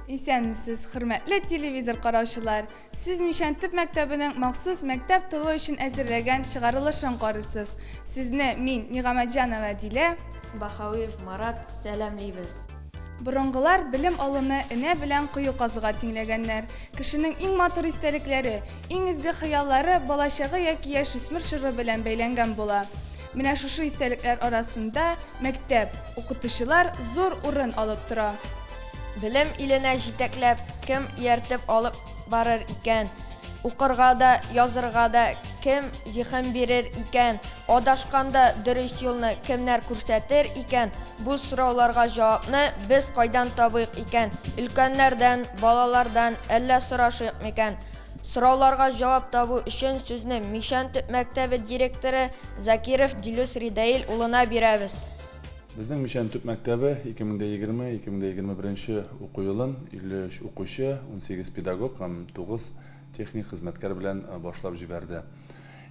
Исәнмесез, хөрмәтле телевизор караучылар! Сез Мичән төп мәктәбенең махсус мәктәп тылы өчен әзерләгән чыгарылышын карыйсыз. Сезне мин, Нигамәтҗанова Дилә, Баһавиев Марат сәламлибез. Борынгылар белем алуны энә белән кое казуга тиңләгәннәр. Кешенең иң матур истәлекләре, иң изге хыяллары балачагы яки яшүсмер чоры белән бәйләнгән була. Менә шушы истәлекләр арасында мәктәп, укытучылар зур урын алып тора. Белем иленә җитәкләп, кем ияртеп алып барыр икән? Укырга да, язырга да кем зиһен бирер икән? Адашканда дөрес юлны кемнәр күрсәтер икән? Бу сорауларга җавапны без кайдан табыйк икән? Өлкәннәрдән, балалардан әллә сорашыйк микән? Сорауларга җавап табу өчен сүзне Мичән төп мәктәбе директоры Закиров Дилүс Ридаил улына бирәбез. Безнең Мичән төп мәктәбе 2020-2021 уку елын 53 укучы, 18 педагог һәм 9 техник хезмәткәр белән башлап җибәрде.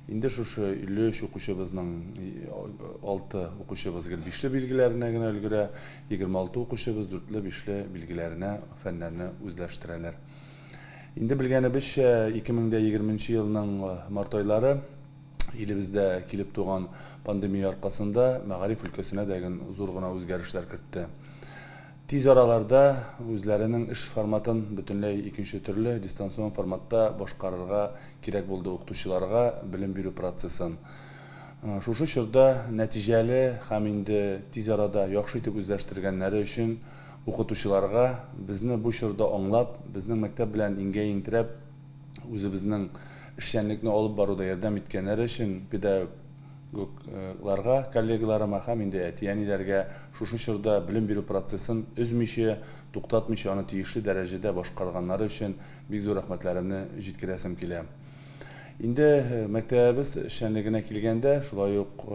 Инде шушы 53 укучыбызның 6 укучыбыз гел бишле билгеләренә генә өлгерә, 26 укучыбыз дүртле-бишле билгеләренә фәннәрне үзләштерәләр. Инде белгәнебезчә, 2020 нче елның март айлары илебездә килеп туган пандемия аркасында мәгариф өлкәсенә дә зур гына үзгәрешләр кертте. Тиз араларда үзләренең эш форматын бөтенләй икенче төрле, дистанцион форматта башкарырга кирәк булды укытучыларга белем бирү процессын. Шушы чорда нәтиҗәле һәм инде тиз арада яхшы итеп үзләштергәннәре өчен Укытучыларга, безне бу чорда аңлап, безнең мәктәп белән иңгә-иң терәп, үзебезнең эшчәнлекне алып баруда ярдәм иткәннәре өчен педагогларга, коллегаларыма һәм инде әти-әниләргә шушы чорда белем бирү процессын өзмичә, туктатмыйча аны тиешле дәрәҗәдә башкарганнары өчен бик зур рәхмәтләремне җиткерәсем килә. Инде мәктәбебез эшчәнлегенә килгәндә, шулай ук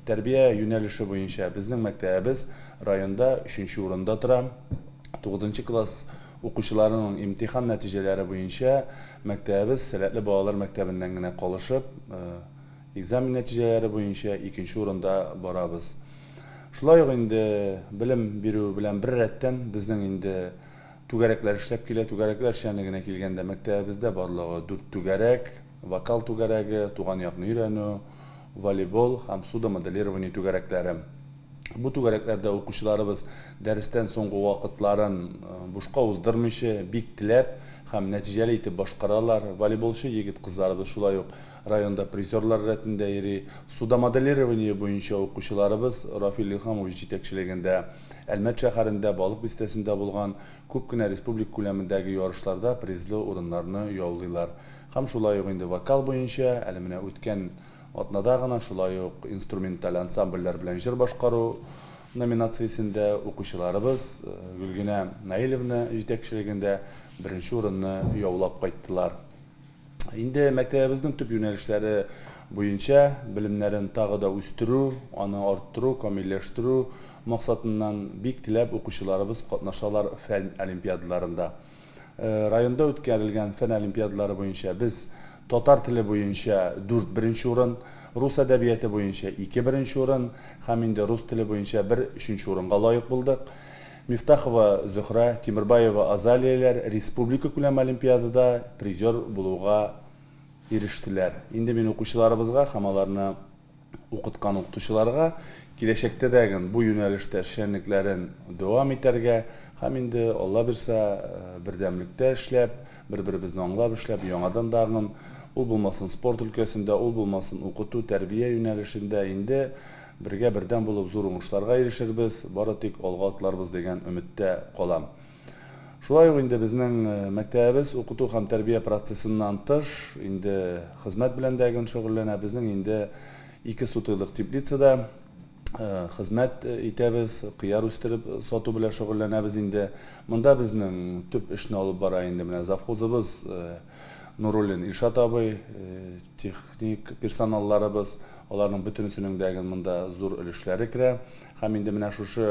тәрбия юнәлеше буенча безнең мәктәбебез районда өченче урында тора. Тугызынчы класс укучыларының имтихан нәтиҗәләре буенча мәктәбебез сәләтле балалар мәктәбеннән генә калышып, экзамен нәтиҗәләре буенча икенче урында барабыз. Шулай ук инде белем бирү белән беррәттән безнең инде Түгәрәкләр эшләп килә. Түгәрәкләр эшчәнлегенә килгәндә, мәктәбебездә барлыгы дүрт түгәрәк, вокал түгәрәге, туган якны өйрәнү, волейбол һәм судомоделирование түгәрәкләре. Бу түгәрәкләрдә укучыларыбыз дәрестән соңгы вакытларын бушка уздырмыйча, бик теләп һәм нәтиҗәле итеп башкаралар. Волейболчы егет-кызларыбыз шулай ук районда призерлар рәтендә йөри. Судомоделирование буенча укучыларыбыз Рафил Илһамович җитәкчелегендә Әлмәт шәһәрендә, Балык Бистәсендә булган күп кенә республика күләмендәге ярышларда призлы урыннарны яулыйлар. Һәм шулай ук инде вокал буенча, әле менә үткән атнада гына шулай ук инструменталь ансамбльләр белән җыр башкару номинациясендә укучыларыбыз Гөлгенә Наилевна җитәкчелегендә беренче урынны яулап кайттылар. Инде мәктәбебезнең төп юнәлешләре буенча белемнәрен тагы да үстерү, аны арттыру, камилләштерү максатыннан бик теләп укучыларыбыз катнашалар фән олимпиадаларында. Районда үткәрелгән фән олимпиадалары буенча без татар теле буенча дүрт беренче урын, рус әдәбияты буенча ике беренче урын һәм инде рус теле буенча бер өченче урынга лаек булдык. Мифтахова Зөһрә, Тимербаева Азалияләр республикакүләм олимпиадада призер булуга ирештеләр. Инде мин укучыларыбызга һәм аларны укыткан укытучыларга киләчәктә дә бу юнәлештә эшчәнлекләрен дәвам итәргә һәм инде, Алла бирса, бердәмлектә эшләп, бер-беребезне аңлап эшләп, яңадан тагын, ул булмасын спорт өлкәсендә, ул булмасын укыту, тәрбия юнәлешендә инде Бергә бердәм булып зур уңышларга ирешербез, бары тик алга атларбыз дигән өметтә калам. Шулай ук инде безнең мәктәбебез укыту һәм тәрбия процессыннан тыш, инде хезмәт белән дә гөн шөгыльләнә. Безнең инде ике сутыйлык теплицада хезмәт итәбез, кыяр үстереп сату белән шөгыльләнәбез инде. Монда безнең төп эшне алып бара инде менә завхозыбыз Нуруллин Илшат абый, техник персоналларыбыз, аларның бөтенесенең дә монда зур өлешләре керә. Һәм инде менә шушы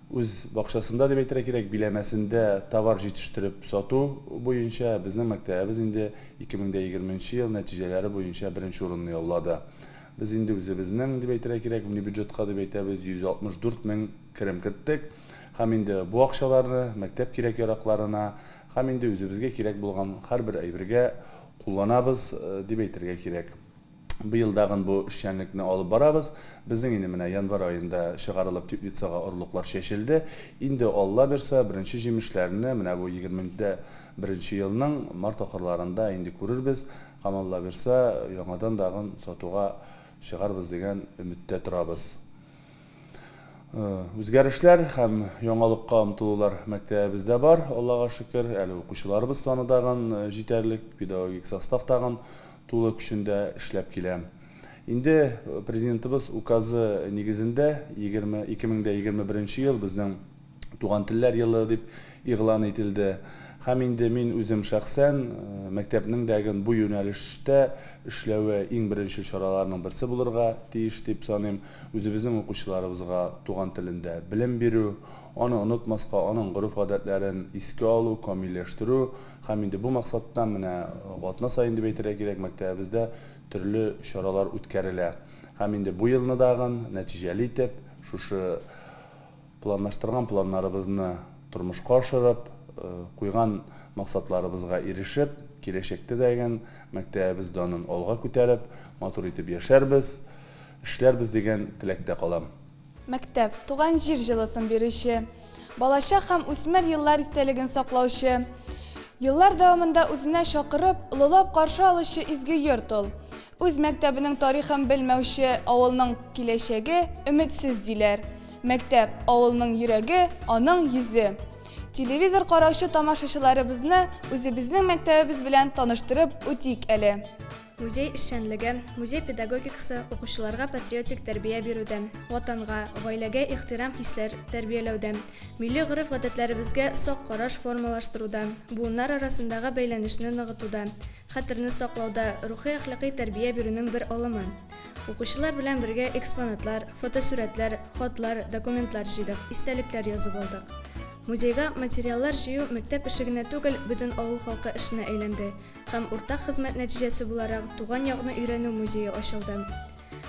үз бакчасында дип әйтергә кирәк, биләмәсендә товар җитештереп сату буенча безнең мәктәбебез инде 2020 нче ел нәтиҗәләре буенча беренче урынны яулады. без инде үзебезнең, дип әйтергә кирәк, внебюджетка дип әйтәбез, 164 мең керем керттек. Һәм инде бу акчаларны мәктәп кирәк-яракларына һәм инде үзебезгә кирәк булган һәрбер әйбергә кулланабыз, дип әйтергә кирәк. Быел тагын бу эшчәнлекне алып барабыз. Безнең инде менә январь аенда чыгарылып теплицага орлыклар чәчелде. Инде Алла бирса, беренче җимешләрне менә бу 21 елның март ахырларында инде күрербез һәм Алла бирса, яңадан тагын сатуга чыгарбыз дигән өметтә торабыз. Үзгәрешләр һәм яңалыкка омтылулар мәктәбебездә бар, Аллага шөкер. Әле укучыларыбыз саны тагын җитәрлек, педагогик состав тагын тулы көчендә эшләп килә. Инде Президентыбыз указы нигезендә 2021 ел безнең Туган телләр елы дип игълан ителде. Һәм инде мин үзем шәхсән мәктәпнең дәген бу юнәлештә эшләве иң беренчел чараларның берсе булырга тиеш дип саныйм. Үзебезнең укучыларыбызга туган телендә белем бирү, аны онытмаска, аның гореф-гадәтләрен искә алу, камилләштерү һәм инде бу максаттан менә атна саен дип әйтергә кирәк, мәктәбебездә төрле чаралар үткәрелә. Һәм инде бу елны дагын нәтиҗәле итеп шушы Планлаштырган планнарыбызны тормышка ашырып, куйган максатларыбызга ирешеп, киләчәктә дә мәктәбебез данын алга күтәреп, матур итеп яшәрбез, эшләрбез дигән теләктә калам. Мәктәп, туган җир җылысын бирүче, балачак һәм үсмер еллар истәлеген саклаучы, еллар дәвамында үзенә чакырып, олылап каршы алучы изге йорт ул. Үз мәктәбенең тарихын белмәүче авылның киләчәге өметсез, диләр. Мәктәп, авылның йөрәге, аның йөзе. Телевизор караучы тамашачыларыбызны үзебезнең мәктәбебез белән таныштырып үтик әле. Музей эшчәнлеге, музей педагогикасы укучыларга патриотик тәрбия бирүдә, Ватанга, гаиләгә ихтирам хисләр тәрбияләүдә, милли гореф-гадәтләребезгә сак караш формалаштыруда, буыннар арасындагы бәйләнешне ныгытуда, хәтерне саклауда рухи-әхлакый тәрбия бирүнең бер алымы. Укучылар белән бергә экспонатлар, фотосурәтләр, хатлар, документлар җыйдык, истәлекләр язып алдык. Музейга материаллар җыю мәктәп эше генә түгел, бөтен авыл халкы эшенә әйләнде һәм уртак хезмәт нәтиҗәсе буларак Туган якны өйрәнү музее ачылды.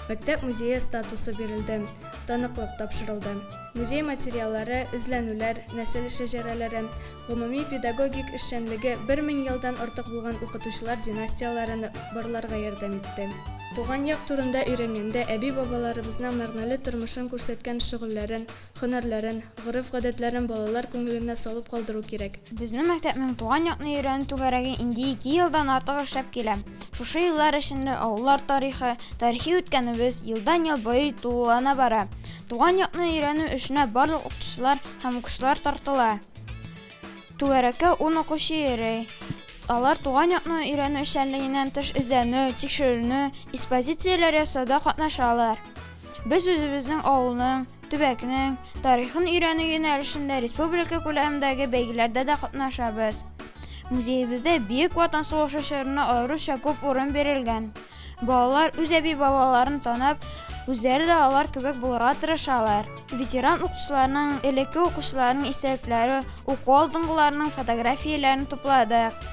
Мәктәп музее статусы бирелде, таныклык тапшырылды. Музей материаллары, эзләнүләр, нәсел шәҗәрәләре, гомуми педагогик эшчәнлеге 1000 елдан артык булган укытучылар династияләрен барларга ярдәм итте. Туган як турында өйрәнгәндә әби-бабаларыбызның мәгънәле тормышын күрсәткән шөгыльләрен, Һөнәрләрен, гореф-гадәтләрен балалар күңеленә салып калдыру кирәк. Безнең мәктәпнең туган якны өйрәнү түгәрәге инде ике елдан артык эшләп килә. Шушы еллар эчендә авыллар тарихы, тарихи үткәнебез елдан-ел байый, тулылана бара. Туган якны өйрәнү эшенә барлык укытучылар һәм укучылар тартыла. Түгәрәккә ун укучы йөри. Алар туган якны өйрәнү эшчәнлегеннән тыш эзләнү, тикшеренү, экспозицияләр ясауда катнашалар. Без үзебезнең авылның, төбәкнең тарихын өйрәнү юнәлешендә республика күләмендәге бәйгеләрдә дә катнашабыз. Музеебездә Бөек Ватан сугышы чорына аеруча күп урын бирелгән. Балалар үз әби-бабаларын танып, үзләре дә алар кебек булырга тырышалар. Ветеран укытучыларның, элекке укучыларның истәлекләре, уку алдынгыларының фотографияләрен тупладык.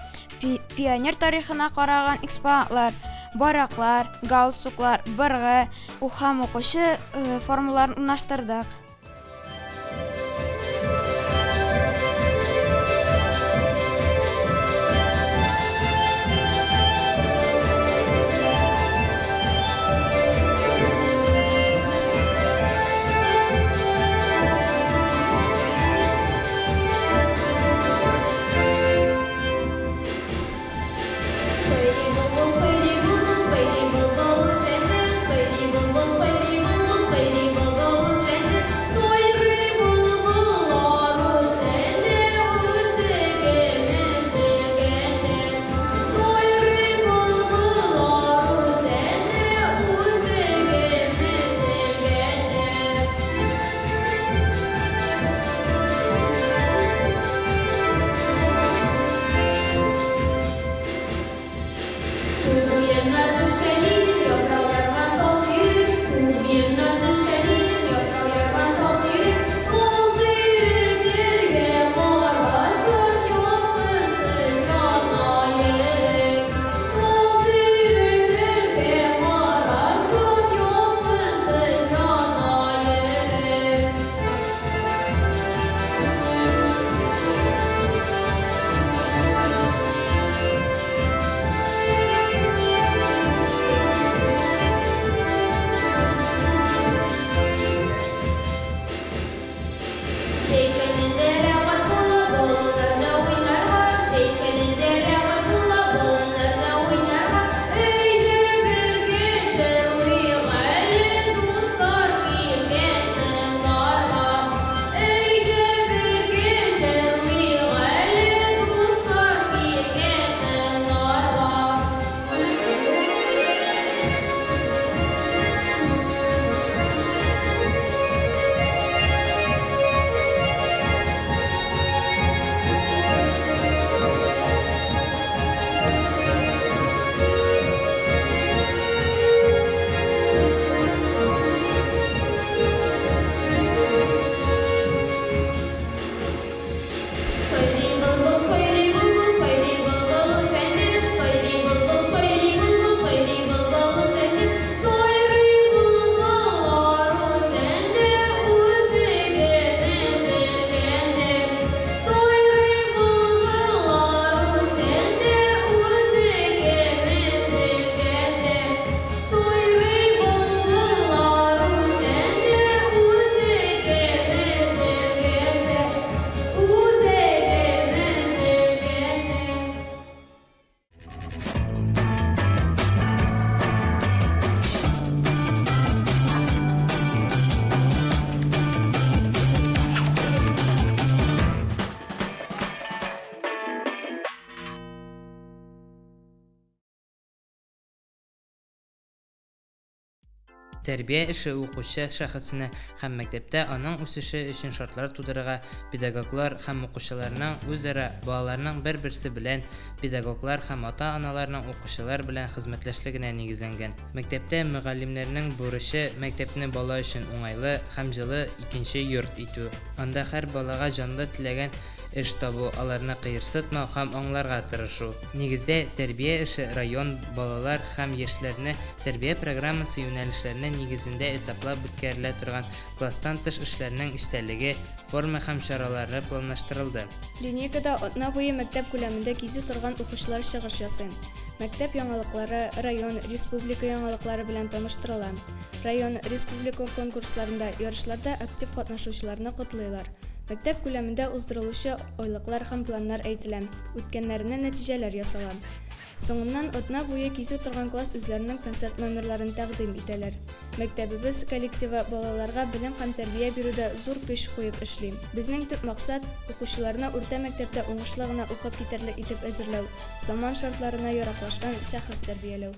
Пионер тарихына караган экспонатлар, байраклар, галстуклар, быргы, һәм укучы формаларын урнаштырдык. Тәрбия эше укучы шәхесенә һәм мәктәптә аның үсеше өчен шартлар тудырырга, педагоглар һәм укучыларның үзара, балаларның бер-берсе белән, педагоглар һәм ата-аналарның укучылар белән хезмәтләшлегенә нигезләнгән. Мәктәптә мөгаллимнәрнең бурычы, мәктәпне бала өчен уңайлы һәм җылы икенче йорт итү, анда һәр балага җанлы теләгән эш табу, аларны кыерсытмау һәм аңларга тырышу. Нигездә, тәрбия эше район, балалар һәм яшьләрне тәрбия программасы юнәлешләренә нигезендә этаплап үткәрелә торган класстан тыш эшләрнең эчтәлеге, форма һәм чаралары планлаштырылды. Линейкада атна буе мәктәп күләмендә кизү торган укучылар чыгыш ясый. Мәктәп яңалыклары, район, республика яңалыклары белән таныштырыла. Район, республика конкурсларында, ярышларда актив катнашучыларны котлыйлар. Мәктәп күләмендә уздырылучы айлыклар һәм планнар әйтелә, үткәннәренә нәтиҗәләр ясала. Соңыннан атна буе кизү торган класс үзләренең концерт номерларын тәкъдим итәләр. Мәктәбебез коллективы балаларга белем һәм тәрбия бирүдә зур көч куеп эшли. Безнең төп максат, укучыларны урта мәктәптә уңышлы гына укып китәрлек итеп әзерләү, заман шартларына яраклашкан шәхес тәрбияләү.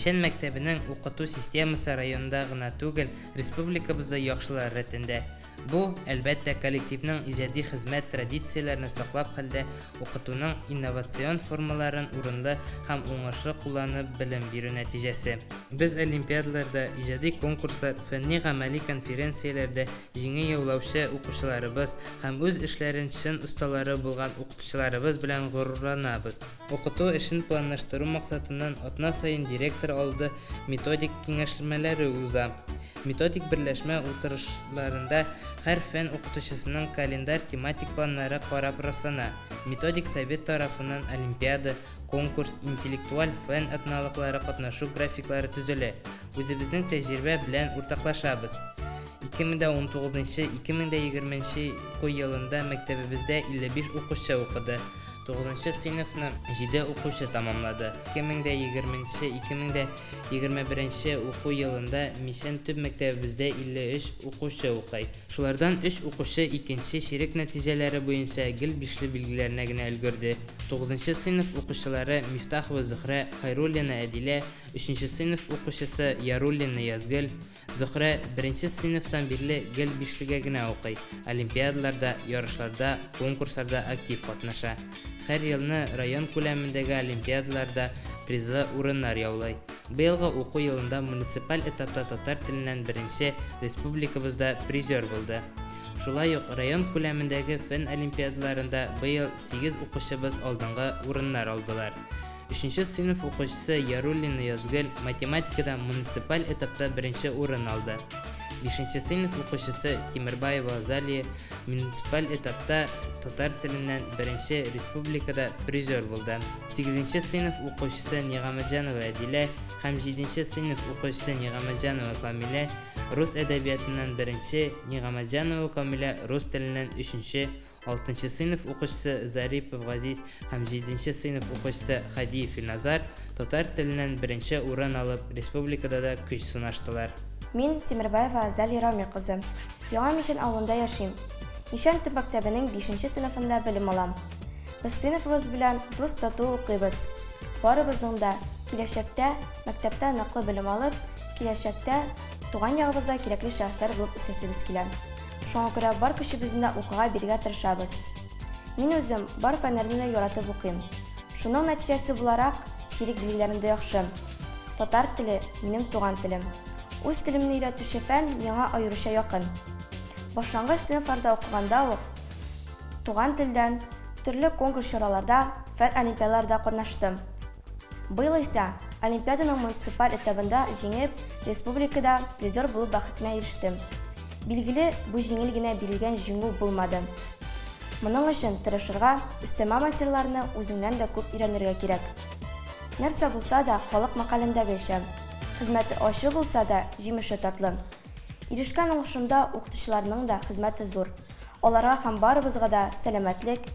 Мичән мәктәбенең укыту системасы районда гына түгел, республикабызда яхшылар рәтендә. Бу, әлбәттә, коллективның иҗади хезмәт традицияләрне саклап хәлдә укытуның инновацион формаларын урынлы һәм уңышлы кулланып белем бирү нәтиҗәсе. Без олимпиадаларда, иҗади конкурслар, фәнни-гамәли конференцияләрдә җиңү яулаучы укучыларыбыз һәм үз эшләрен чын осталары булган укытучыларыбыз белән горурланабыз. Укыту эшен планлаштыру максатыннан атна саен директор алды методик киңәшмәләре уза. Методик берләшмә утырышларында һәр фән укытучысының календарь-тематик планнары карап раслана. Методик совет тарафыннан олимпиада, конкурс, интеллектуаль фән атналыклары катнашу графиклары төзелә. Үзебезнең тәҗрибә белән уртаклашабыз. 2019 2020 нче уку елында мәктәбебездә 55 укучы укыды. Тугызынчы сыйныфны җиде укучы тәмамлады. 2020 2021 уку елында Мичән төп мәктәбебездә 53 укучы укый. Шулардан өч укучы икенче чирек нәтиҗәләре буенча гел бишле билгеләренә генә өлгерде. Тугызынчы сыйныф укучылары Мифтахова Зөһрә, Хәйруллина Әдилә, өченче сыйныф укучысы Яруллина Язгөл, Зөһрә беренче сыйныфтан бирле гел бишлегә генә укый, олимпиадаларда, ярышларда, конкурсларда актив катнаша. Һәр елны район күләмендәге олимпиадаларда призлы урыннар яулый. Быелгы уку елында муниципаль этапта татар теленнән беренче, республикабызда призер булды. Шулай ук район күләмендәге фән олимпиадаларында быел сигез укучыбыз алдынгы урыннар алдылар. Өченче сыйныф укучысы Яруллина Язгөл математикада муниципаль этапта беренче урын алды. Бишенче сыйныф укучысы Тимербаева Азалия муниципаль этапта татар теленнән беренче республикада призер булды. Сигезенче сыйныф укучысы Нигамәтҗанова Әдилә һәм җиденче сыйныф укучысы Нигамәтҗанова Камилә рус әдәбиятыннан беренче, Нигамәтҗанова Камилә рус теленнән өченче Алтынчы сыйныф укучысы Зарипов Газиз һәм җиденче сыйныф укучысы Хадиев Илназар татар теленнән беренче урын алып, республикада да көч сынаштылар. Мин, Тимербаева Азалия Рамил кызы. Яңа Мичән авылында яшим. Мичән төп мәктәбенең бишенче сыйныфында белем алам. Без сыйныфыбыз белән дус-тату укыйбыз. Барыбызның да киләчәктә мәктәптә ныклы белем алып, киләчәктә туган ягыбызга кирәкле шәхесләр булып үсәсебез килә. Шуңа күрә бар көчебезне укуга бирергә тырышабыз. Мин үзем бар фәннәрне дә яратып укыйм. Шуның нәтиҗәсе буларак, чирек билгеләрем дә яхшы. Татар теле, минем туган телем. Үз телемне өйрәтүче фән миңа аеруча якын. Башлангыч сыйныфларда укыганда ук туган телдән төрле конкурс-чараларда, фән олимпиадаларда катнаштым. Быел исә олимпиаданың муниципаль этабында җиңеп, республикада призер булу бәхетенә ирештем. Билгеле, бу җиңел генә бирелгән җиңү булмады. Моның өчен тырышырга, өстәмә материалларны үзеңнән дә күп өйрәнергә кирәк. Нәрсә булса да, халык мәкалендәгечә, хезмәте ачы булса да, җимеше татлы. Ирешкән уңышымда укытучыларның да хезмәте зур. Аларга һәм барыбызга да сәламәтлек,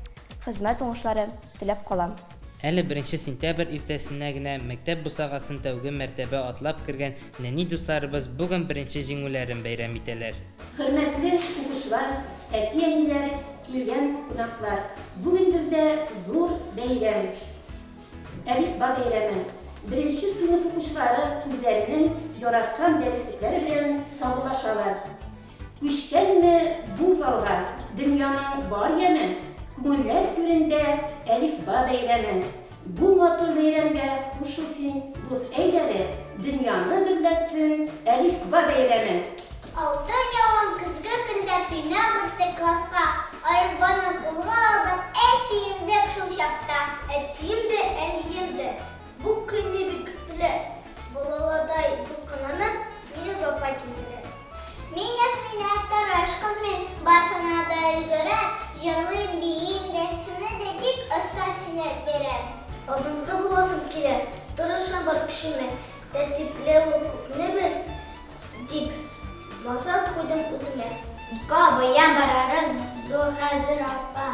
хезмәт уңышлары теләп калам. Әле беренче сентябрь иртәсенә генә мәктәп бусагасын тәүге мәртәбә атлап кергән нәни дусларыбыз бүген беренче җиңүләрен бәйрәм итәләр. Хөрмәтле укучылар, әти-әниләр, килгән кунаклар! Бүген бездә зур бәйрәм, Әлифба бәйрәме. Беренче сыйныф укучылары үзләренең яраткан дәреслекләре белән саубуллашалар. Күчкәнме бу залга дөньяның бар яме, Күңелләр түрендә Әлифба бәйрәме. Бу матур бәйрәмгә кушыл син, дус, әйдәле, Дөньяны гөрләтсен Әлифба бәйрәме! Алтын яуган көзге көндә Төймә бастык класска, Әлифбаны кулга алдык, Әй, сөендек шул чакта! Әтием дә, әнием дә Бу көнне бик көттеләр. Балалардай дулкынланып, мине озата килделәр. Мин Ясминә, тырыш кыз мин, барсына да өлгерәм, җырлыйм, биим, дәресемне дә бик оста сөйләп бирәм. Алдынгы буласым килә, тырышам бар көчемә, тәртипле бул, күпне бел, дип максат куйдым үземә. Ике абыем бар, ары зур хәзер апа.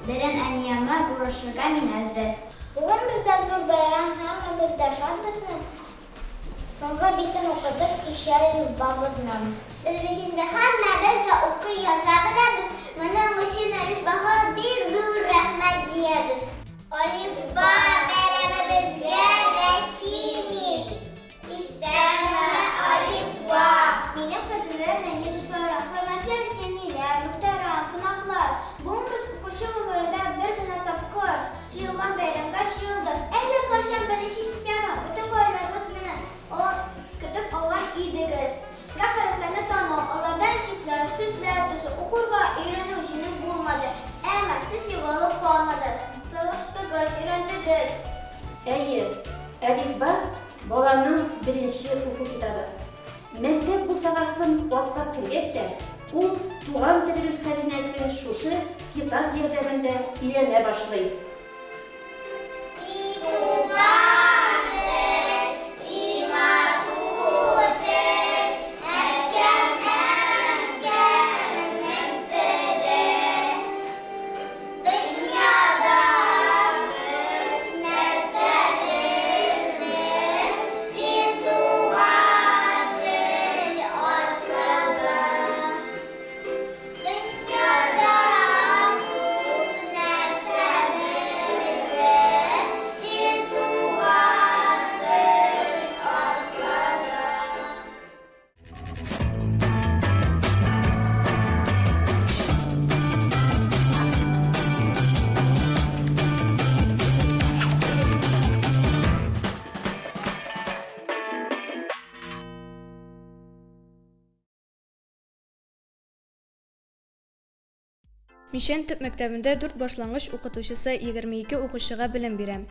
Берен әниемә булышырга мин әзер. Бүген бездә зур бәйрәм, һәммәбез дә шат безнең Соңгы битен укыдык кичә Әлифбабызның. Без бит инде һәммәбез дә укый, яза беләбез, моның өчен Әлифбага бик зур рәхмәт диябез. Әлифба бәйрәмебезгә рәхим ит! Исәнме, Әлифба! Минем кадерле нәни дусларым, хөрмәтле әти-әниләр, мөхтәрәм кунаклар! Бүген без укучы гомерендә бер генә тапкыр җыелган бәйрәмгә җыелдык. Әллә кайчан беренче сентябрь бөтен гаиләгез белән көтеп алган идегез. Гә хәрефләрне тану, алардан иҗекләр, сүзләр төзү, укырга өйрәнү җиңел булмады. Әмма сез югалып калмадыгыз, тырыштыгыз, өйрәндегез. Әйе, Әлифба, баланың беренче уку китабы. Мәктәп бусагасын атлап кергәч тә, ул туган телебез хәзинәсен шушы китап ярдәмендә өйрәнә башлый. И туган тел, и матур тел, әткәм, әнкәмнең теле. Дөньяда күп нәрсә белдем, син туган тел аркылы. Дөньяда күп нәрсә белдем, син туган тел аркылы. Мичән төп мәктәбендә дүрт башлангыч укытучысы 22 укучыга белем бирә.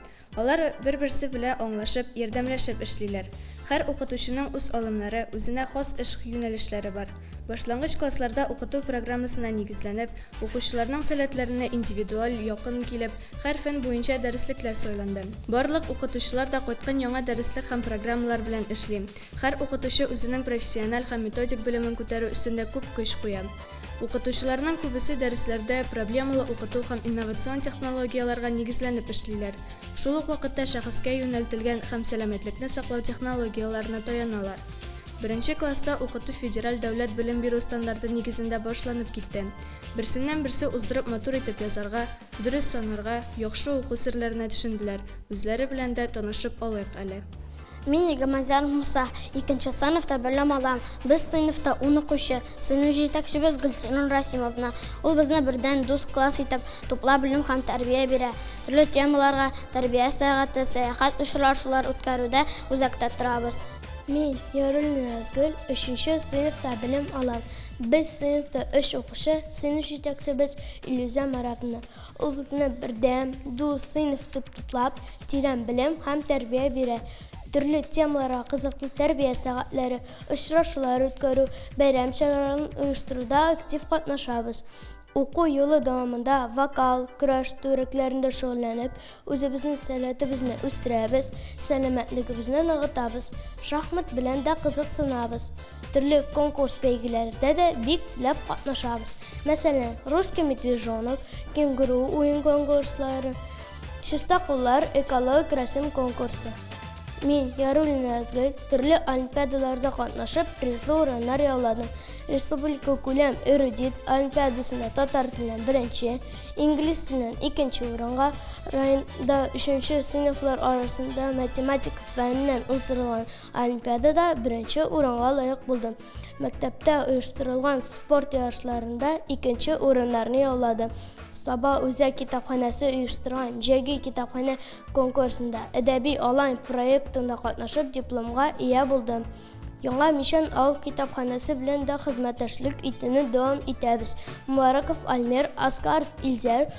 Алар бер-берсе белә аңлашып, ярдәмләшеп эшлиләр. Һәр укытучының үз алымнары, үзенә хас эш юнәлешләре бар. Башлангыч классларда укыту программасына нигезләнеп, укучыларның сәләтләренә индивидуаль якын килеп, һәр фән буенча дәреслекләр сайланды. Барлык укытучылар да кайткан яңа дәреслек һәм программалар белән эшли. Һәр укытучы үзенең профессиональ һәм методик белемен күтәрү өстендә күп көч куя. Укытучыларның күбесе дәресләрдә проблемалы укыту һәм инновацион технологияләргә нигезләнеп эшлиләр, шул ук вакытта шәхескә юнәлтелгән һәм сәламәтлекне саклау технологияләренә таяналар. Беренче класста укыту федераль дәүләт белем бирү стандарты нигезендә башланып китте. Берсеннән-берсе уздырып матур итеп язарга, дөрес санарга, яхшы уку серләренә төшенделәр, үзләре белән дә танышып алыйк әле. Мин Гамазяр Муса, икенче сыйныфта белем алам. Без сыйныфта ун укучы. Сыйныф җитәкчебез Гөлсинур Расимовна. Ул безне бердән дус класс итеп туплап белем һәм тәрбия бирә. Төрле темаларга тәрбия сәгате, сәяхәт очрашулар үткәрүдә үзәктә торабыз. Мин, Яруллина Назгөл, өченче сыйныфта белем алам. Без сыйныфта өч укучы, сыйныф җитәкчебез Илүзә Маратовна. Ул безне бердәм, дус сыйныф итеп туплап, тирән белем һәм тәрбия бирә. Төрле темаларга кызыклы тәрбия сәгатьләре, очрашулар үткәрү, бәйрәм чараларын оештыруда актив катнашабыз. Уку елы дәвамында вокал, көрәш түгәрәкләрендә шөгыльләнеп, үзебезнең сәләтебезне үстерәбез, сәламәтлегебезне ныгытабыз. Шахмат белән дә кызыксынабыз. Төрле конкурс-бәйгеләрдә дә бик теләп катнашабыз. Мәсәлән, Русский медвежонок, Кенгуру уен конкурслары, Чиста куллар экологик рәсем конкурсы. Мин, Яруллина Язгөл, төрле олимпиадаларда катнашып, призлы урыннар яуладым. Республикакүләм Эрудит олимпиадасында татар теленнән беренче, инглиз теленнән икенче урынга, районда өченче сыйныфлар арасында математика фәненнән уздырылган олимпиадада беренче урынга лаек булдым. Мәктәптә оештырылган спорт ярышларында икенче урыннарны яуладым. Саба үзәк китапханәсе оештырган Җәйге китапханә конкурсында Әдәби алан проектында катнашып дипломга ия булдым. Яңа Мичән авыл китапханәсе белән дә хезмәттәшлек итүне дәвам итәбез. Мубараков Альмир, Аскаров Илзәр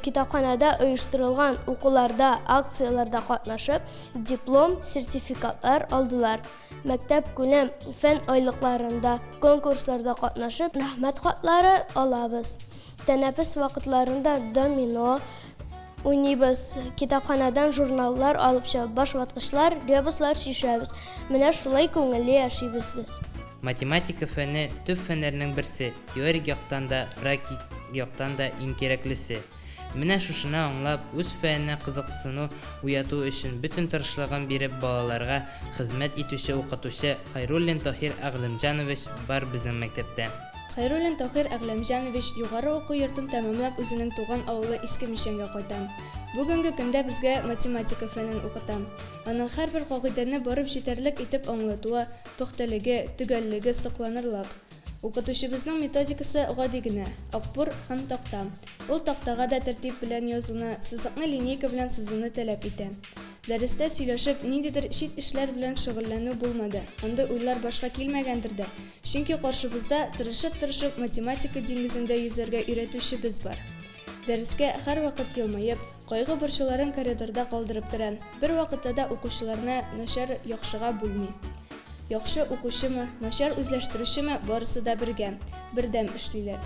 китапханәдә оештырылган укуларда, акцияләрдә катнашып, диплом, сертификатлар алдылар. Мәктәпкүләм фән айлыкларында, конкурсларда катнашып, рәхмәт хатлары алабыз. Тәнәфес вакытларында домино уйныйбыз, китапханәдән журналлар алып чыгып, башваткычлар, ребуслар чишәбез. Менә шулай күңелле яшибез без. Математика фәне төп фәннәрнең берсе, теорик яктан да, практик яктан да иң кирәклесе. Менә шушыны аңлап, үз фәненә кызыксыну уяту өчен бөтен тырышлыгын биреп балаларга хезмәт итүче укытучы Хәйруллин Таһир Әгъләмҗанович бар безнең мәктәптә. Хәйруллин Таһир Әгъләмҗанович югары уку йортын тәмамлап үзенең туган авылы Иске Мичәнгә кайта. Бүгенге көндә безгә математика фәнен укыта. Аның һәрбер кагыйдәне барып җитәрлек итеп аңлатуы, пөхтәлеге, төгәллеге сокланырлык. Укытучыбызның методикасы гади генә, акбур һәм такта. Ул тактага да тәртип белән язуны, сызыкны линейка белән сызуны таләп итә. Дәрестә сөйләшеп, ниндидер чит эшләр белән шөгыльләнү булмады, андый уйлар башка килмәгәндер дә, чөнки каршыбызда тырышып-тырышып математика диңгезендә йөзәргә өйрәтүчебез бар. Дәрескә һәрвакыт елмаеп, кайгы-борчуларын коридорда калдырып керә, бервакытта да укучыларны начар яхшыга бүлми. Яхшы укучымы, начар үзләштерүчеме, барысы да бергә, бердәм эшлиләр.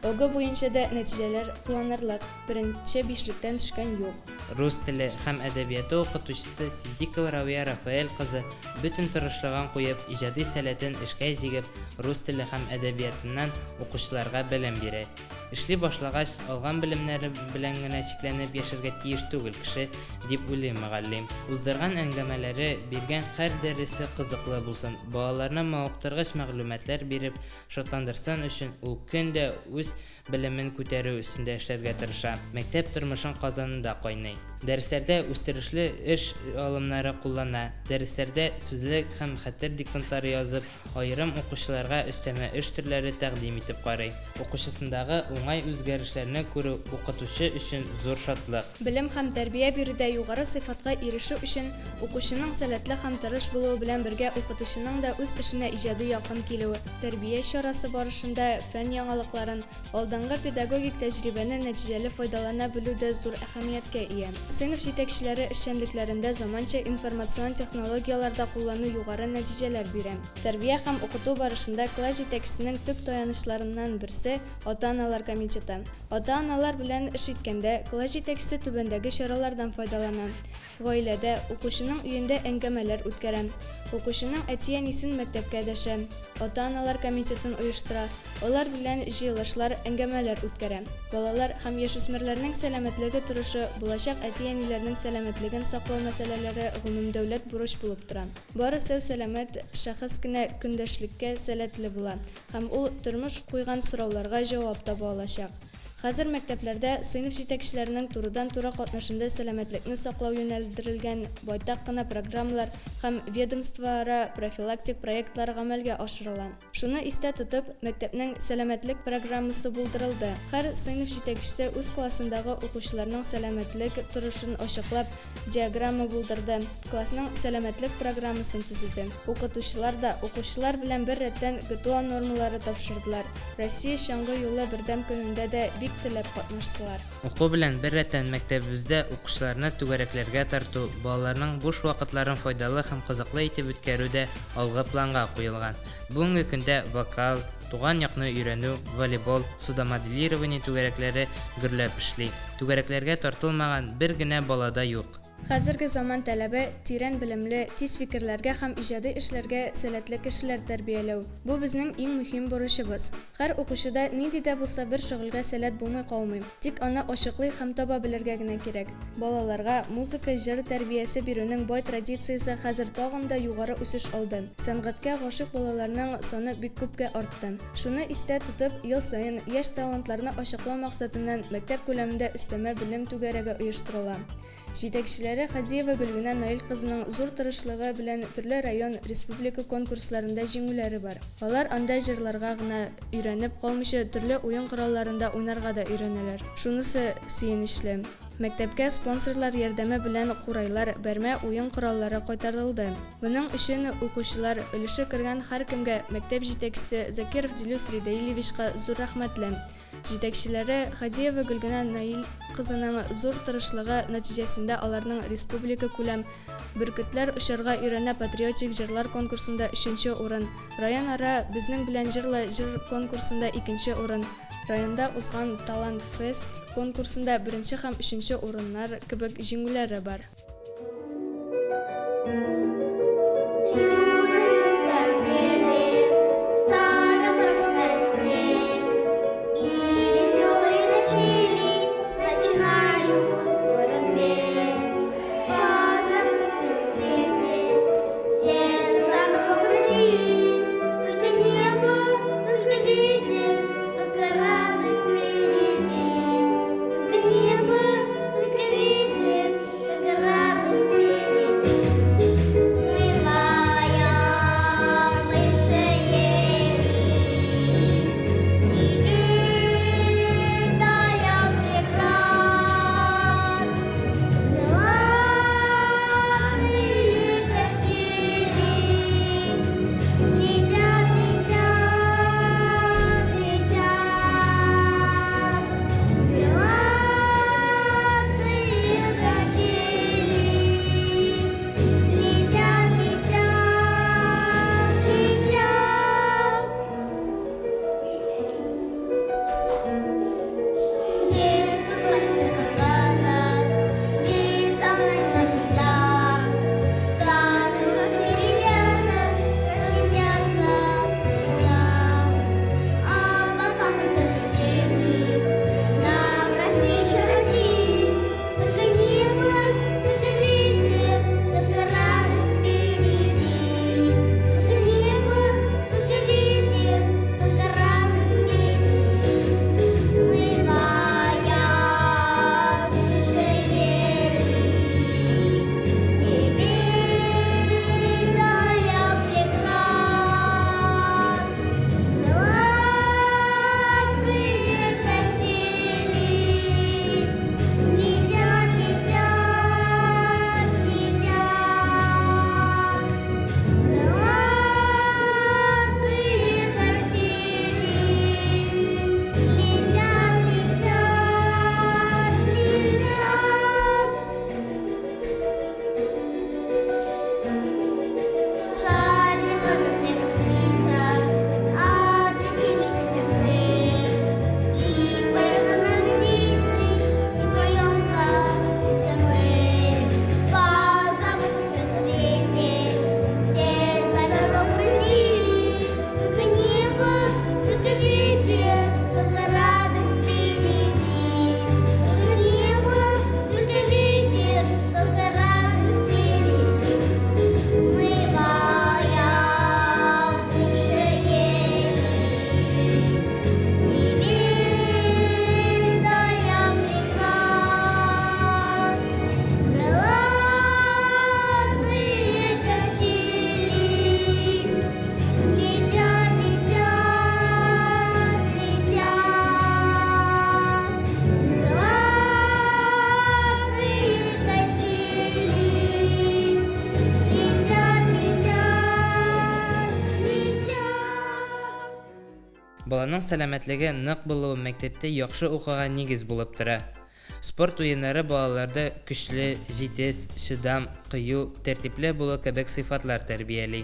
ОГЭ буенча да нәтиҗәләр куанырлык, беренче бишлектән төшкән юк. Рус теле һәм әдәбияты укытучысы Ситдикова Равия Рафаэль кызы бөтен тырышлыгын куеп, иҗади сәләтен эшкә җигеп, рус теле һәм әдәбиятыннан укучыларга белем бирә. Эшли башлагач, алган белемнәре белән генә чикләнеп яшәргә тиеш түгел кеше, дип уйлый мөгаллим. Уздырган әңгәмәләре, биргән һәр дәресе кызыклы булсын, балаларны мавыктыргыч мәгълүматлар биреп шатландырсын өчен ул көн дә үз белемен күтәрү өстендә эшләргә тырыша. Мәктәп тормышын казанында кайный. Дәресләрдә үстерешле эш алымнары куллана, дәресләрдә сүзлек һәм хәтер диктантлары язып, Аерым укучыларга өстәмә эш төрләре тәкъдим итеп карый. Укучысындагы уңай үзгәрешләрне күрү укытучы өчен зур шатлык. Белем һәм тәрбия бирүдә югары сыйфатка ирешү өчен укучының сәләтле һәм тырыш булуы белән бергә укытучының да үз эшенә иҗади якын килүе, тәрбия чарасы барышында фән яңалыкларын, Алдынгы педагогик тәҗрибәне нәтиҗәле файдалана белү дә зур әһәмияткә ия. Сыйныф җитәкчеләре эшчәнлекләрендә заманча информацион технологияләр дә куллану югары нәтиҗәләр бирә. Тәрбия һәм укыту барышында класс җитәкчесенең төп таянычларыннан берсе, ата-аналар комитеты. Ата-аналар белән эш иткәндә, класс җитәкчесе түбәндәге чаралардан файдалана. Гаиләдә, укучының өендә әңгәмәләр үткәрә. Укучының әти-әнисен мәктәпкә дәшә. Ата-аналар комитетын оештыра. Алар белән җыелышлар. чыгышлар, әңгәмәләр үткәрә. Балалар һәм яшүсмерләрнең сәламәтлеге торышы, булачак әти-әниләрнең сәламәтлеген саклау мәсьәләләре гомумдәүләт бурыч булып тора. Бары сау-сәламәт шәхес кенә көндәшлеккә сәләтле була һәм ул тормыш куйган сорауларга җавап таба алачак. Хәзер мәктәпләрдә сыйныф җитәкчеләренең турыдан-туры катнашында сәламәтлекне саклау юнәлдерелгән байтак кына программалар һәм ведомствоара профилактик проектлар гамәлгә ашырыла. Шуны истә тотып, мәктәпнең сәламәтлек программасы булдырылды. Һәр сыйныф җитәкчесе үз классындагы укучыларның сәламәтлек торышын ачыклап, диаграмма булдырды, классның сәламәтлек программасын төзеде. Укытучылар да, укучылар белән бер рәттән ГТО нормалары тапшырдылар, Россия чаңгы юлы бердәм көнендә дә бик теләп катнаштылар. Уку белән беррәттән мәктәбебездә укучыларны түгәрәкләргә тарту, балаларның буш вакытларын файдалы һәм кызыклы итеп үткәрү дә алгы планга куелган. Бүгенге көндә вокал, туган якны өйрәнү, волейбол, судомоделирование түгәрәкләре гөрләп эшли. Түгәрәкләргә тартылмаган бер генә бала да юк. Хәзерге заман таләбе, тирән белемле, тиз фикерләргә һәм иҗади эшләргә сәләтле кешеләр тәрбияләү. Бу безнең иң мөһим бурычыбыз. Һәр укучыда нинди дә булса бер шөгыльгә сәләт булмый калмый. Тик аны ачыклый һәм таба белергә генә кирәк. Балаларга музыка, җыр тәрбиясе бирүнең бай традициясе хәзер тагын да югары үсеш алды. Сәнгатькә гашыйк балаларның саны бик күпкә артты. Шуны истә тотып, ел саен яшь талантларны ачыклау максатыннан мәктәп күләмендә өстәмә белем түгәрәге оештырыла. Җитәкчеләре Хадиева Гөлгенә Наил кызының зур тырышлыгы белән төрле район, республика конкурсларында җиңүләре бар. Алар анда җырларга гына өйрәнеп калмыйча төрле уен коралларында уйнарга да өйрәнәләр. Шунысы сөенечле, мәктәпкә спонсорлар ярдәме белән курайлар, бәрмә уен кораллары кайтарылды. Моның өчен укучылар, өлеше кергән һәркемгә, мәктәп җитәкчесе Закиров Дилүс Ридәилевичка зур рәхмәтле. Җитәкчеләре Хадиева Гөлгенә Наил кызының зур тырышлыгы нәтиҗәсендә аларның республика күләм Бөркетләр очарга өйрәнә патриотик җырлар конкурсында өченче урын, районара Безнең белән җырла җыр конкурсында икенче урын, районда узган Талант фест конкурсында беренче һәм өченче урыннар кебек җиңүләре бар. Баланың сәламәтлеге нык булуы мәктәптә яхшы укуга нигез булып тора. Спорт уеннары балаларда көчле, җитез, чыдам, кыю, тәртипле булу кебек сыйфатлар тәрбияли.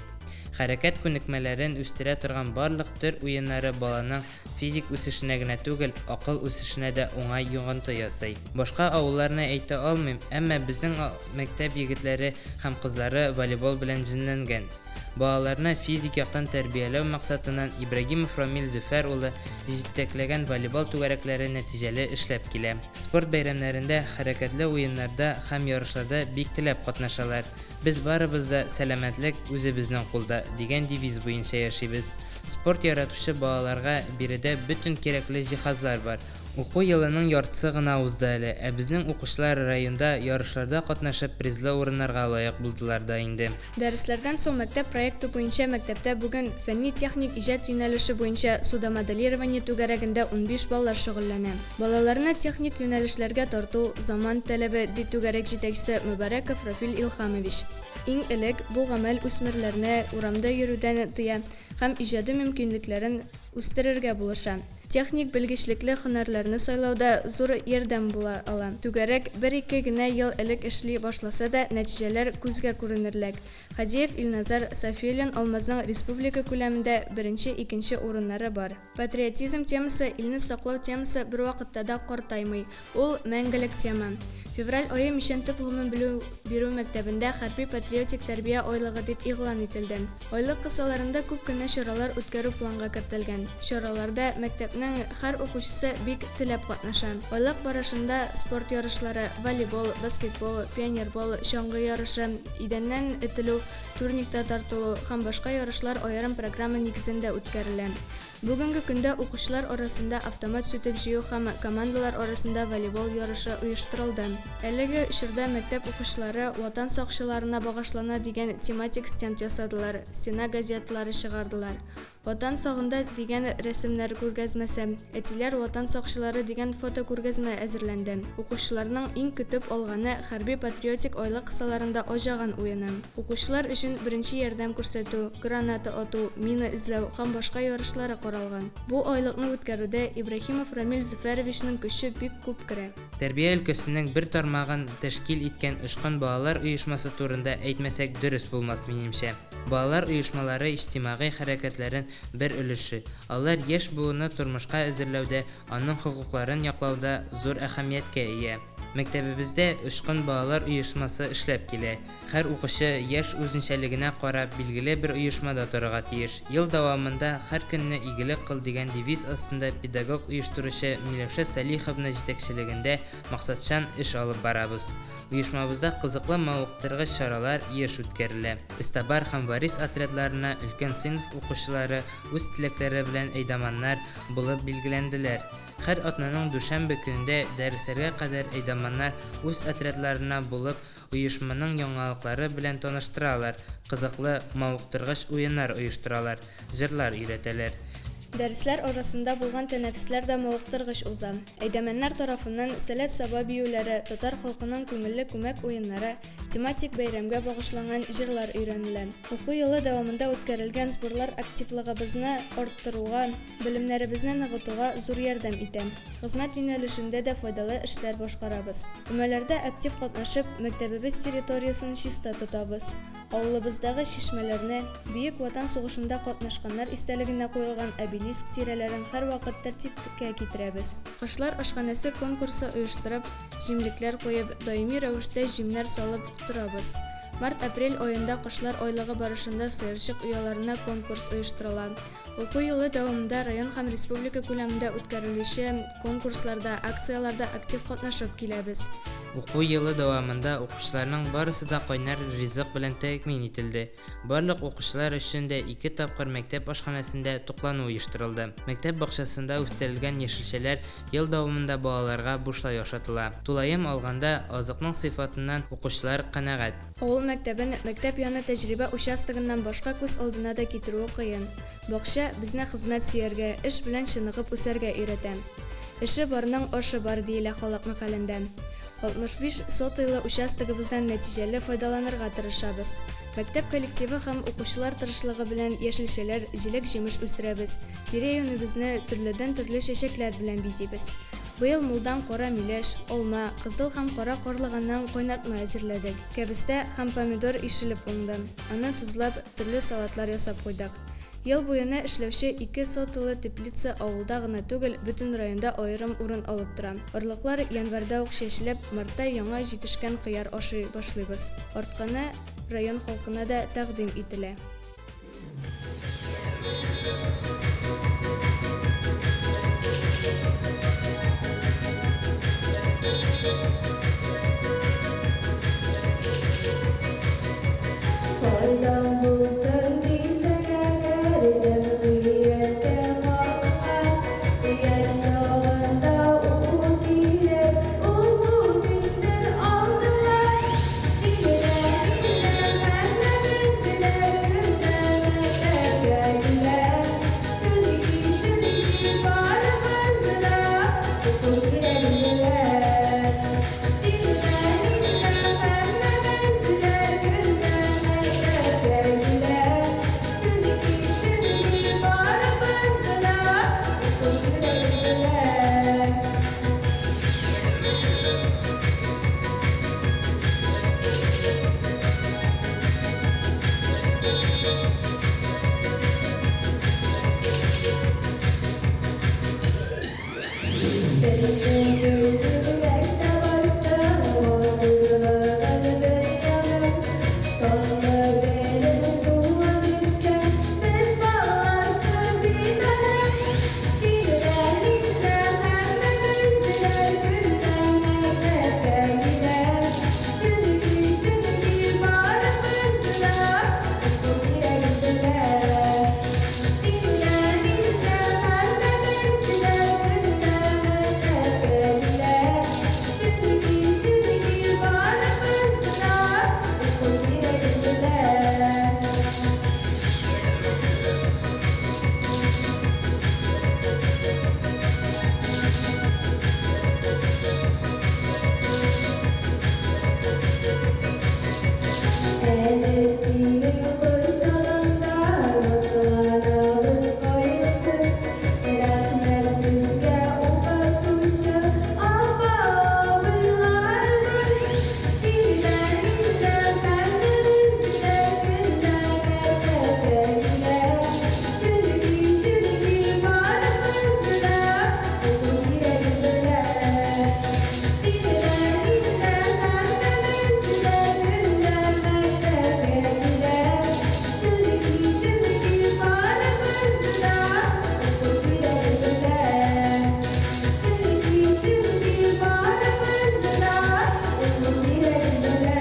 Хәрәкәт күнекмәләрен үстерә торган барлык төр уеннары баланың физик үсешенә генә түгел, акыл үсешенә дә уңай йогынты ясый. Башка авылларны әйтә алмыйм, әмма безнең мәктәп егетләре һәм кызлары волейбол белән җенләнгән. Балаларны физик яктан тәрбияләү максатыннан Ибрагимов Рамил Зөфәр улы җитәкләгән волейбол түгәрәкләре нәтиҗәле эшләп килә. Спорт бәйрәмнәрендә, хәрәкәтле уеннарда һәм ярышларда бик теләп катнашалар. Без барыбыз да Сәламәтлек, үзебезнең кулда! дигән девиз буенча яшибез. Спорт яратучы балаларга биредә бөтен кирәкле җиһазлар бар. Уку елының яртысы гына узды әле, ә безнең укучылар районда ярышларда катнашып призлы урыннарга лаек булдылар да инде. Дәресләрдән соң мәктәп проекты буенча мәктәптә бүген фәнни-техник иҗат юнәлеше буенча судомоделирование түгәрәгендә 15 балалар шөгыльләнә. Балаларны техник юнәлешләргә тарту, заман таләбе, ди түгәрәк җитәкчесе Мөбарәков Рафил Илһамович. Иң элек, бу гамәл үсмерләрне урамда йөрүдән тыя һәм иҗади мөмкинлекләрен үстерергә булыша. Техник белгечлекле һөнәрләрне сайлауда зур ярдәм була ала. Түгәрәк бер-ике генә ел элек эшли башласа да, нәтиҗәләр күзгә күренерлек. Һадиев Илназар, Сафиуллин Алмазның республика күләмендә беренче, икенче урыннары бар. Патриотизм темасы, илне саклау темасы бервакытта да картаймый. Ул, мәңгелек тема. Февраль ае Мичән төп гомумбелем бирү мәктәбендә хәрби-патриотик тәрбия айлыгы дип игълан ителде. Айлык кысаларында күп кенә чаралар үткәрү планга кертелгән. Чараларда мәктәпнең һәр укучысы бик теләп катнаша. Айлык барышында спорт ярышлары, волейбол, баскетбол, пионербол, чаңгы ярышы, идәннән этелү, турникта тартылу һәм башка ярышлар аерым программа нигезендә үткәрелә. Бүгенге көндә укучылар арасында автомат сүтеп җыю һәм командалар арасында волейбол ярышы оештырылды. Әлеге чорда мәктәп укучылары Ватан сакчыларына багышлана дигән тематик стенд ясадылар, стена газеталары чыгардылар. Ватан сагында дигән рәсемнәр күргәзмәсе, Әтиләр Ватан сакчылары дигән фотокүргәзмә әзерләнде. Укучыларның иң көтеп алганы хәрби-патриотик айлык кысаларында Аҗаган уены. Укучылар өчен беренче ярдәм күрсәтү, граната ату, мина эзләү һәм башка ярышлары каралган. Бу айлыкны үткәрүдә Ибраһимов Рамил Зөфәровичның көче бик күп керә. Тәрбия өлкәсенең бер тармагын тәшкил иткән Очкын балалар оешмасы турында әйтмәсәк дөрес булмас, минемчә. Балалар оешмалары иҗтимагый хәрәкәтләрен бер өлеше. Алар яшь буынны тормышка әзерләүдә, аның хокукларын яклауда зур әһәмияткә ия. Мәктәбебездә Очкын балалар оешмасы эшләп килә. Һәр укучы, яшь үзенчәлегенә карап, билгеле бер оешмада торырга тиеш. Ел дәвамында Һәр көнне игелек кыл дигән девиз астында педагог-оештыручы Миләүшә Салиховна җитәкчелегендә максатчан эш алып барабыз. Оешмабызда кызыклы мавыктыргыч чаралар еш үткәрелә. Эстабар һәм Варис отрядларына өлкән сыйныф укучылары үз теләкләре белән әйдаманнар булып билгеләнделәр. Һәр атнаның дүшәмбе көнендә дәресләргә кадәр әйдаманнар үз отрядларына булып Оешманың яңалыклары белән таныштыралар, кызыклы, мавыктыргыч уеннар оештыралар, җырлар өйрәтәләр. Дәресләр арасында булган тәнәфесләр дә мавыктыргыч уза. Әйдәмәннәр тарафыннан Сәләт-Саба биюләре, татар халкының күңелле күмәк уеннары, тематик бәйрәмгә багышланган җырлар өйрәнелә. Уку елы дәвамында үткәрелгән сборлар активлыгыбызны арттыруга, белемнәребезне ныгытуга зур ярдәм итә. Хезмәт юнәлешендә дә файдалы эшләр башкарабыз. Өмәләрдә актив катнашып, мәктәбебез территориясен чиста тотабыз. Авылыбыздагы чишмәләрне, Бөек Ватан сугышында катнашканнар истәлегенә куелган обелиск тирәләрен һәрвакыт тәртипкә китерәбез. Кошлар ашханәсе конкурсы оештырып, җимлекләр куеп, даими рәвештә җимнәр салып торабыз. Март-апрель аенда кошлар айлыгы барышында сыерчык ояларына конкурс оештырыла. Уку елы дәвамында район һәм республика күләмендә үткәрелүче конкурсларда, акцияләрдә актив катнашып киләбез. Уку елы дәвамында укучыларның барысы да кайнар ризык белән тәэмин ителде. Барлык укучылар өчен дә ике тапкыр мәктәп ашханәсендә туклану оештырылды. Мәктәп бакчасында үстерелгән яшелчәләр ел дәвамында балаларга бушлай ашатыла. Тулаем алганда, азыкның сыйфатыннан укучылар канәгать. Авыл мәктәбен мәктәп яны тәҗрибә участогыннан башка күз алдына да китерүе кыен. Бакча безне хезмәт сөяргә, эш белән чыныгып үсәргә өйрәтә. Эше барның ашы бар, диелә халык мәкалендә. 65 сотыйлы участогыбыздан нәтиҗәле файдаланырга тырышабыз. Мәктәп коллективы һәм укучылар тырышлыгы белән яшелчәләр, җиләк-җимеш үстерәбез, тирә-юнебезне төрледән-төрле чәчәкләр белән бизибез. Быел мулдан кара миләш, алма, кызыл һәм кара карлыганнан кайнатма әзерләдек. Кәбестә һәм помидор ишелеп уңды. Аны тозлап, төрле салатлар ясап куйдык. Ел буена эшләүче ике соталы теплица авылда гына түгел, бөтен районда аерым урын алып тора. Орлыклар январьда ук чәчелеп, мартта яңа җитешкән кыяр ашый башлыйбыз. Артканы район халкына да тәкъдим ителә. Файдаң булсын дисәң әгәр җәмгыятькә, халыкка, Яшь чагында уку кирәк, уку кемдер алдыңа. Син дә, мин дә, һәммәбез дә көн дә мәктәпкә килә. Чөнки, чөнки барыбыз да уку кирәклеләр. Әле синең кочагыңда назланабыз кайгысыз. Рәхмәт сезгә, укытучы апа-абыйларыбыз. Син дә, мин дә, һәммәбез дә көн дә мәктәпкә килә. Чөнки, чөнки барыбыз да уку кирәк белә. Син дә, мин дә, һәммәбез дә көн дә мәктәпкә килә. Чөнки, чөнки барыбыз да уку кирәк белә. Чөнки, чөнки барыбыз да уку кирәк белә.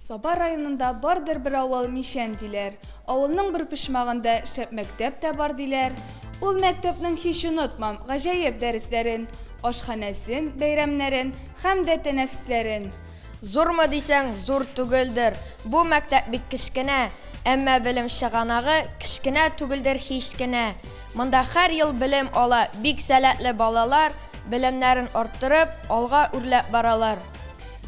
Саба районында бардыр бер авыл Мичән диләр. Авылның бер почмагында шәп мәктәп тә бар диләр. Ул мәктәпнең һич онытмам гаҗәеп дәресләрен, ашханәсен, бәйрәмнәрен һәм дә тәнәфесләрен. Зурмы дисәң, зур түгелдер. Бу мәктәп бик кечкенә, әмма белем чыганагы кечкенә түгелдер һич кенә. Монда һәр ел белем ала бик сәләтле балалар, белемнәрен арттырып, алга үрләп баралар.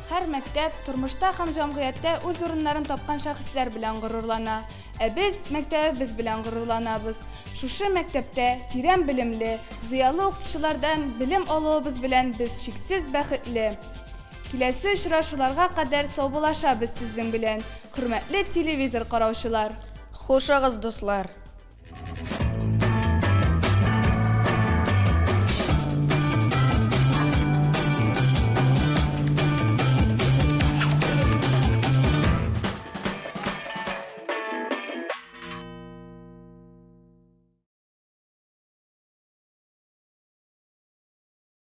Һәр мәктәп тормышта һәм җәмгыятьтә үз урыннарын тапкан шәхесләр белән горурлана. Ә без мәктәбебез белән горурланабыз. Шушы мәктәптә тирән белемле, зыялы укытучылардан белем алуыбыз белән без чиксез бәхетле. Киләсе очрашуларга кадәр саубуллашабыз сезнең белән, хөрмәтле телевизор караучылар! Хушыгыз, дуслар!